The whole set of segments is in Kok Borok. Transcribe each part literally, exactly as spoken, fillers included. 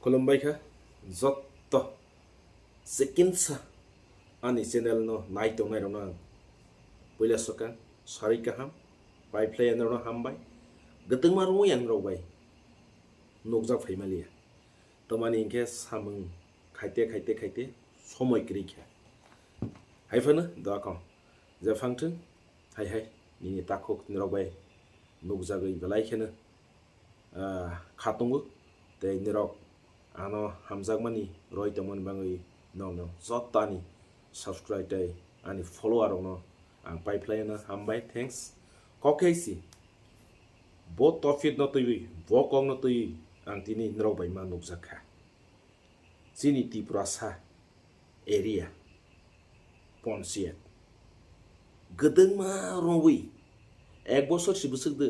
Khulumbai kha jotto sekinsa ani channel no nai tongnai rokno ang puila swkang sari kaham pai phlai ani rokno hambai. Gwtwngma rwui ang rok bai nukjak phaimaliya. Tamani hinkhe samung khaite khaite khaite somoi kwrwi kha. Haiphano doa kong jephang thung hai hai nini takhuk nirok bai nukjagwi belai kheno ah, kha tongo. Tei nirok ano hamjakmani roi tongmani bagwi nokno joto ani subscribe tei ani follower rokno ang pai phlai no hambai, thanks. Kok khe si bo topic no twiwi bo kok no twiwi ang tini nirok bai ma nukjak kha. Chini Tiprasa area ponchayat gwdwngma rwui ek bosor si bwswk de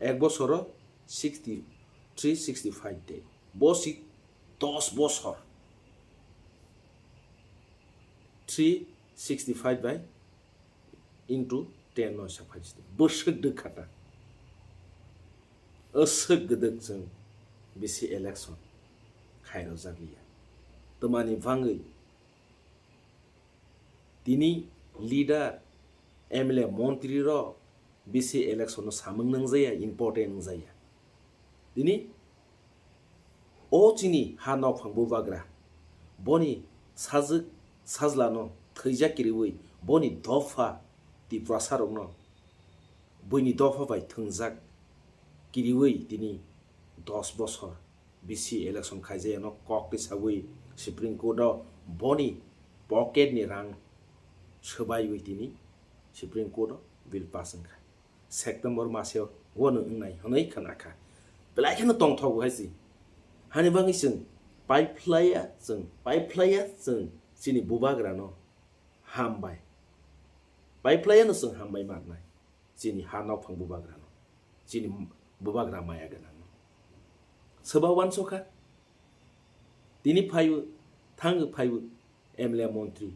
ek bosoro sixty three sixty five day, bo si dos bosor three sixty five bai into ten no sak phai jisdi bwswk dwkha ta. Aswk gwdwk chwng bisi election khairokjak liya. Twmani bangwi tini leader, M L A, montri rok bisi election no samung nwngjaya, important wngjaya. Tini o chini ha nokphang bubagra boni sajwk sajlano thwijak kiriwi boni dopha Tiprasarokno buini dopha bai thwngjak kiriwi tini dos bosor bisi election khaijakya no kok twi sawi Supreme Court o boni pocket ni rang swbaiwi tini Supreme Court o bill pass wngkha. September maseo wano wngnai hwnwi khna kha. Belai kheno tongthogo hai si. Hani bagwi chwng pai phlaiya, chwng pai phlaiya, chwng chini bubagrano hambai. Pai phlaiya no chwng hambai marnai. Chini ha nokphang bubagrano. Chini bubagra maya gwnangno. Soba wansokha. Tini phaiwi, thango phaiwi M L A montri,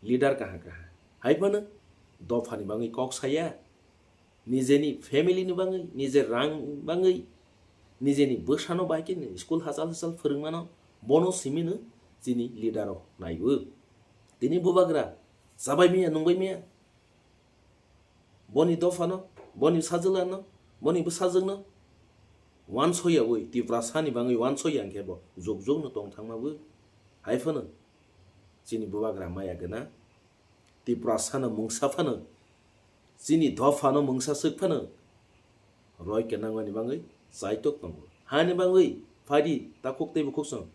leader kaha kaha. Hai phano dophani bagwi kok saya. Nijeni family ni bagwi, nije rang bagwi, nijeni bwsano bai khe school hachal hachal phwrwngmano, bono simino chini leader rok naiwi. Tini bubagra chabai maya, nungbai maya. Boni dophano, boni sajwlano, boni bwsajwkno wansoyawi, Tiprasani bagwi wansoya hwnkhe bo jukjukno tongthangmawi. Hai phano chini bubagra maya gwnang. Tiprasano mungsa phano, chini dophano mungsa swk phano, roi khe nangmani bagwi chaitok tongo. Hani bagwi phaidi takhuk tei bukhuksong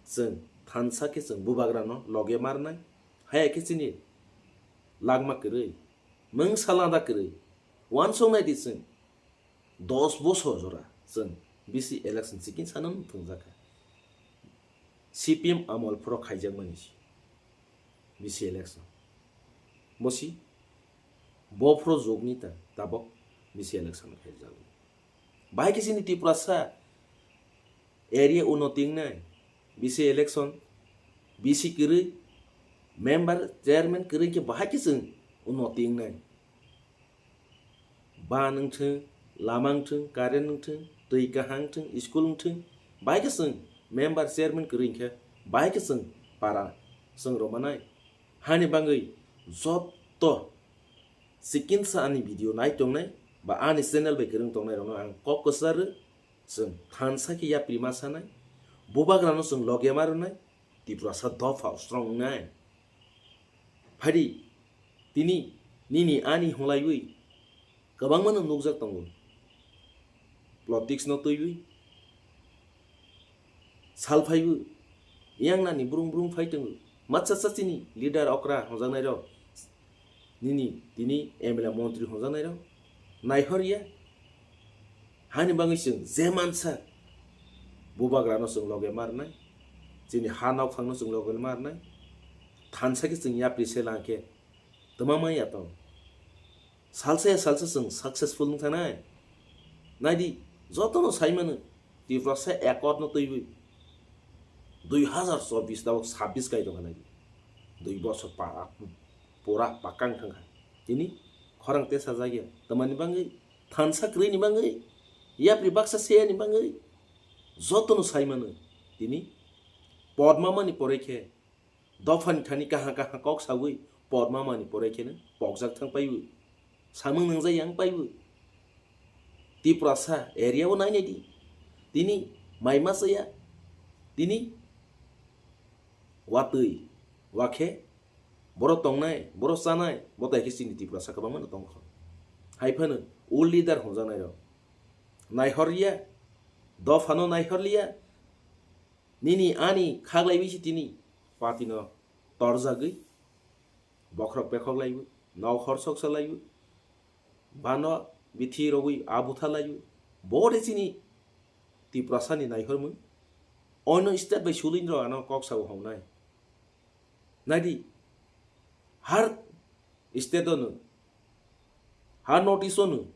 chwng thansa khe chwng bubagrano loge marnai. Haya khe chini lagma kwrwi, mungsa lada kwrwi, wansoknai di chwng. Dos bosor jora chwng bisi election chikin sana thwngjakha. C P M amol phoro khaijakmani si bisi election. Bosi bo phoro jokni ta tabok bisi election khaijak. Bahai khe chini Tiprasa area uno tingnai bisi election, bisi kwrwi member chairman kwrwi khe bahai khe chwng uno tingnai. Ban wngthwng, lama wngthwng, current wngthwng, twi kaham wngthwng, school wngthwng, bahai khe chwng member chairman kwrwi hinkhe bahai khe chwng para chwng rwmanai. Hani bagwi jotto chikinsa ani video nai tongnai ba ani channel bai kwrwng tongnai rokno ang kok kwcharo, chwng thansa khe yapri ma sanai, bubagrano chwng loge ma rwnai, Tiprasa dopha strong wngnai. Phaidi, tini, nini ani hwnlaiwi kwbangmano nukjak tongo. Politics no twiwi sal phaiwi, yang nani brung brung phai tongo. Matsa chini leader okra hwnjaknai rok, nini tini M L A montri hwnjaknai rok naihor ya. Hani bagwi chwng je mansa bubagrano chwng loge ma rwnai, chini ha nokphangno chwng loge ma rwnai, thansa khe chwng yapri se lang khe twma maya tong. Salsa ya salsa chwng successful wng thanai. Naidi, jotono sai mano, Tiprasa accord no twiwi dui hazar chobbish tabok sabbish kai tongkha naidi. Dui bosor para pura pakang thangkha. Tini khorang tesa jagya. Tamani bagwi thansa kwrwini bagwi, yapri baksa seyani bagwi. Jotono sai mano, tini Podmamani pore khe dophani thani kaha kaha kok sawi Podmamani pore kheno pokjak thang paiwi samung nangjak yang paiwi. Tiprasa area o nainai di, tini mai masa ya, tini watwi wakhe borok tongnai, borok chanai, bo tai khe chini Tiprasa kwbangma no tongkho. Hai phano o leader hwnjaknai rok naihor ya, dophano naihor liya, nini ani khaglaiwi si tini party no torjagwi bokhorok pekhok laiwi, nok hor soksa laiwi, bano bithi rogwi abutha laiwi, bo de chini Tiprasa ni naihormung. Ono state bai sulin rok ano kok sao hongnai. Naidi, har state ono, har notice ono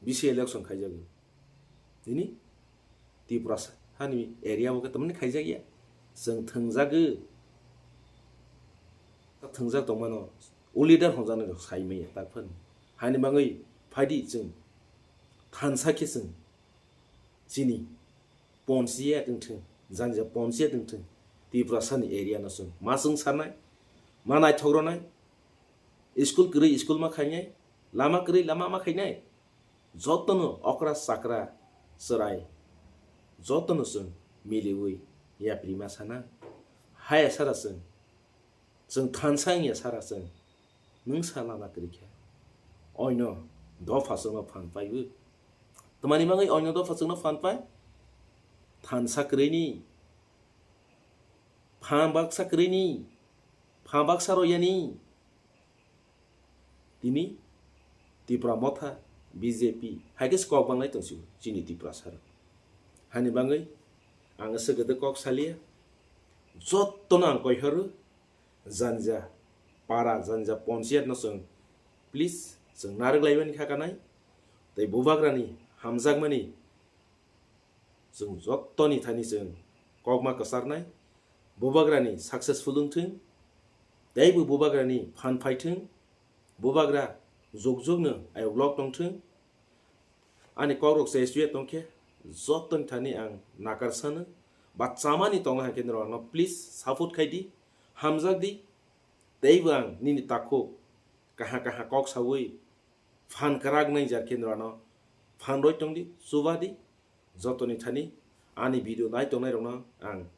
bisi election khaijago. Tini Tiprasa hani area o khe tamani khaijakya. Chwng thwngjago. Ta thwngjak tongmano o leader hwnjaknai rok sai manya tak phano. Hani bangwi phaidi chwng thansa khe chwng chini ponchiyat wngthwng, janja ponchiyat wngthwng, Tiprasani area no chwng ma chwng sanai, ma naithok rwnai, school kwrwi school ma khainai, lama kwrwi lama ma khainai, jotono okra chakra chwrai jotono chwng miliwi yapri ma sana. Haya sara chwng, chwng thansa wngya sara chwng, nwng sa lana kwrwi khe oino dopha chwngno phan paiwi. Tamani bagwi oino dopha chwngno phan pai? Thansa kwrwini, phan baksa kwrwini, phan baksa royani. Tini Tipra Motha, B J P, hai khe se kok banglai tong sio chini Tiprasa rok. Hani bagwi ang swkang kok salia, jottono ang koi horo, janja para, janja ponchiyat no chwng please chwng narwk laimani kha kanai, tei bubagrani hamjakmani chwng jottoni thani chwng kokma kwcharnai, bubagrani successful wngthwng, teibo bubagrani phan phaithwng, bubagra jukjukno ayok lok tongthwng. Ani kokrok se suya tongkhe jottoni thani ang nakar sano, ba chamani tongna hai khe norokno please support khai di, hamjak di, teibo ang nini takhuk kaha kaha kok sawi phan kwrak nai jar khe norokno phan roi tong di, chuba di. Jotoni thani ani video nai tongnai rokno ang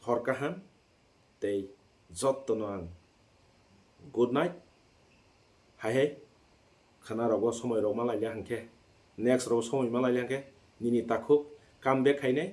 hor kaham tei jottono ang good night. Hai hai khana rogo somoi rok ma laile hangkhe, next rogo somoi ma laile hangkhe nini takhuk come back khainai.